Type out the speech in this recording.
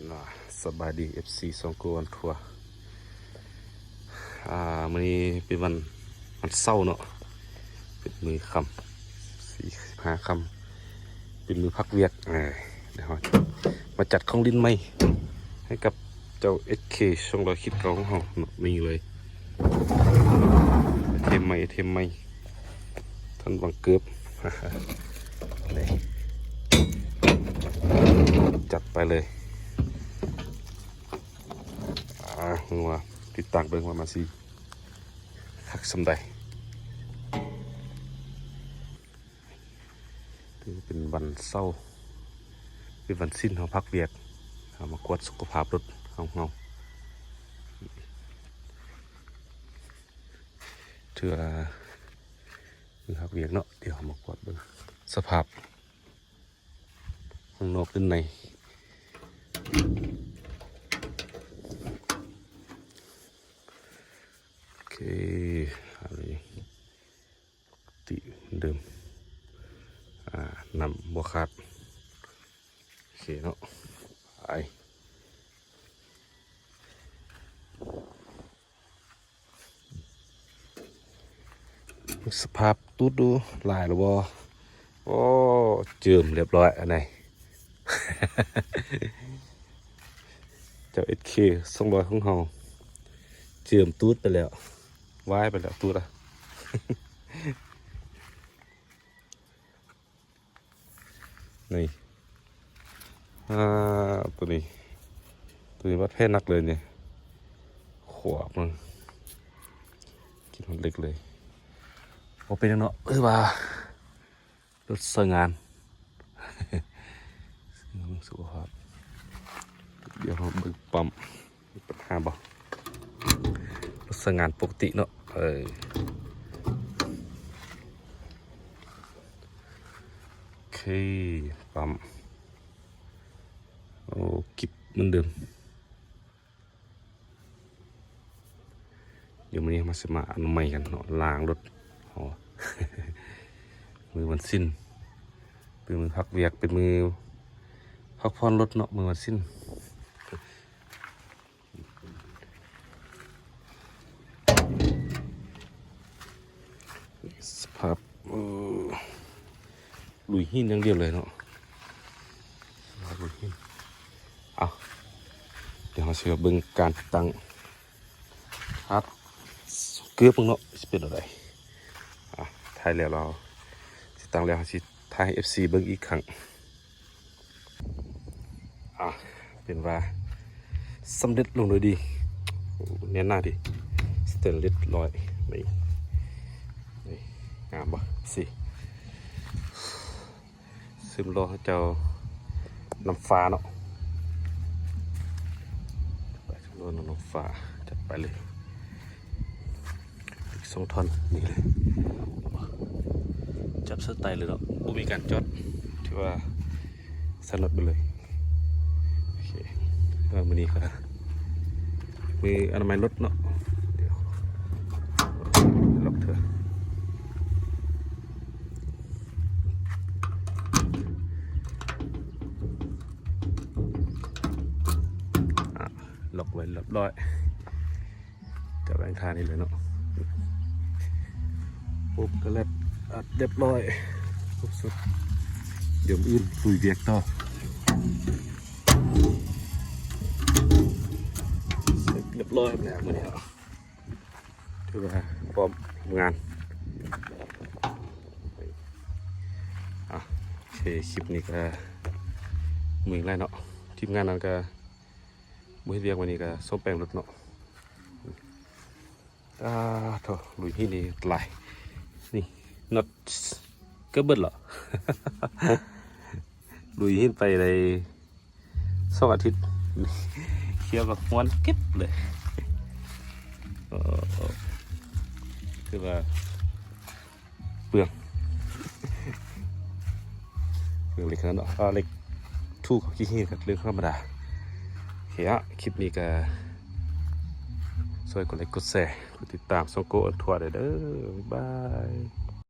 ນະ ສະບາຍດີ ເອັຟຊີ ຊ່ອງໂກອອນທົວ ອ່າ ມື້ນີ້ເປັນວັນ ວັນເສົາເນາະ ເປັນມື້ຄ່ຳ ສີ່ສິບຫ້າຄ່ຳ ເປັນມື້ພັກວຽກ ເອີ ດຽວເຮົາມາຈັດຂອງຫຼິ້ນໃໝ່ໃຫ້ກັບເຈົ້າ ເອັສເຄ ສອງຮ້ອຍຂີດເກົ້າຂອງເຮົາເນາະ ນີ້ເລີຍ ໄອເທັມໃໝ່ ໄອເທັມໃໝ່ ທັນຫວັງເກີບ ນີ້ ຈັດໄປເລີຍ ອ່າ ເບິ່ງວ່າ ຕິດຕາມເບິ່ງວ່າມັນຊິຄັກສ່ຳໃດ. ຖືວ່າເປັນວັນເສົາ ເປັນວັນສິນ ເຮົາພັກວຽກ ເຮົາມາກວດສຸຂະພາບລົດຂອງເຮົາ ຖືວ່າ ມີຮັກວຽກເນາະ ດຽວເຮົາມາກວດເບິ່ງສະພາບຂ້າງນອກດ້ານໃນ ໂອເຄ ອັນນີ້ປົກກະຕິເໝືອນເດີມ ອ່າ ນ້ຳບໍ່ຂາດ ໂອເຄເນາະ ໄປ. ສະພາບຕູດດູ ຫຼາຍແລ້ວບໍ່? ໂອ້ ເຈີມລຽບຮ້ອຍ ອັນໃດ ເຈົ້າ ເອັສເຄ ສອງຮ້ອຍຂອງເຮົາ ເຈີມຕູດໄປແລ້ວ ວາຍໄປແລ້ວ ຕູດອະ. ນີ້ ອ່າ ໂຕນີ້ ໂຕນີ້ບາດແຜໜັກເລີຍນີ້ ຂວບມັນກິນຮອດເຫຼັກເລີຍ ບໍ່ເປັນຫຍັງເນາະ ຄືວ່າລົດໃຊ້ງານ ເບິ່ງສຸຂະພາບ ດຽວເຮົາເບິ່ງປ້ຳ. ມີປັນຫາບໍ່? ລົດໃຊ້ງານປົກກະຕິເນາະ ເອີ ໂອເຄ ປ້ຳ ໂອ້ ກິບເໝືອນເດີມ ດຽວມື້ນີ້ເຮົາມາຊິມາອະນາໄມກັນເນາະ ລ້າງລົດເຮົາ ມື້ວັນສິນ ເປັນມື້ພັກວຽກ ເປັນມື້ພັກຜ່ອນລົດເນາະ ມື້ວັນສິນ. ສະພາບ ເອີ ລຸຍຫີນຢ່າງດຽວເລີຍເນາະ ລຸຍຫີນ. ເອົາ ດຽວເຮົາຊິມາເບິ່ງການຕິດຕັ້ງ ຮັດເກືອບເບິ່ງເນາະ ຊິເປັນແນວໃດ. ອ່າ ຖ່າຍແລ້ວ ເຮົາຊິຕັ້ງແລ້ວ ເຮົາຊິຖ່າຍໃຫ້ ເອັຟຊີ ເບິ່ງອີກຄັ້ງ. ອ່າ ເປັນວ່າສຳເລັດລົງໂດຍດີ. ໂອ້ ແໜ້ນໜາດີ ສະເຕນເລດຮ້ອຍ ນີ້ ນີ້ ງາມບໍ່? ຊິ ຊຶມລໍ້ເຈົ້ານ້ຳຟ້າເນາະ ໄປຊຶມລໍ້ນ້ຳຟ້າ ຈັດໄປເລີຍ ອີກສອງທ່ອນນີ້ເລີຍ ຈັບສະໄຕເລີຍເນາະ ບໍ່ມີການຈອດ ຖືວ່າສະໜົດໄປເລີຍ. ໂອເຄ ເອີ ມື້ນີ້ກະ ມີອະນາໄມລົດເນາະ ດຽວລັອກເທື່ອ ອາ ລັອກໄວ້ລຽບຮ້ອຍ ຈະແບ່ງທ່ານີ້ເລີຍເນາະ ປຸບກະແລັດອັດລຽບຮ້ອຍ ຄົບຊຸດ ດຽວມື້ອື່ນລຸຍວຽກຕໍ່. ເສັດລຽບຮ້ອຍແລ້ວມື້ນີ້ເນາະ ຖືວ່າພ້ອມງານ. ອ່ະ ໂອເຄ ຄລິບນີ້ກະມີຫຼາຍເນາະ ທີມງານນັ້ນກະບໍ່ເຮັດວຽກ ມື້ນີ້ກະສ້ອມແປງລົດເນາະ. ອ່າ ໂທ້ ລຸຍຫີນນີ້ຫຼາຍ ນີ້ ນັອດເກືອບເບິດແລ້ວ ລຸຍຫີນໄປໄດ້ສອງອາທິດ ເຄຍບັກມ່ວນກິບເລີຍ ເອີ ຄືວ່າ ເປືອງ ເປືອງເຫຼັກຂະໜາດເນາະ ເອີ ເຫຼັກທູກຂີ້ຫີນກະເລື່ອງທຳມະດາ. ໂອເຄອະ ຄລິບນີ້ກະຊ່ວຍກົດໄລກົດແຊ ກົດຕິດຕາມຊ່ອງໂກອອນທົວໄດ້ເດີ ບາຍບາຍ.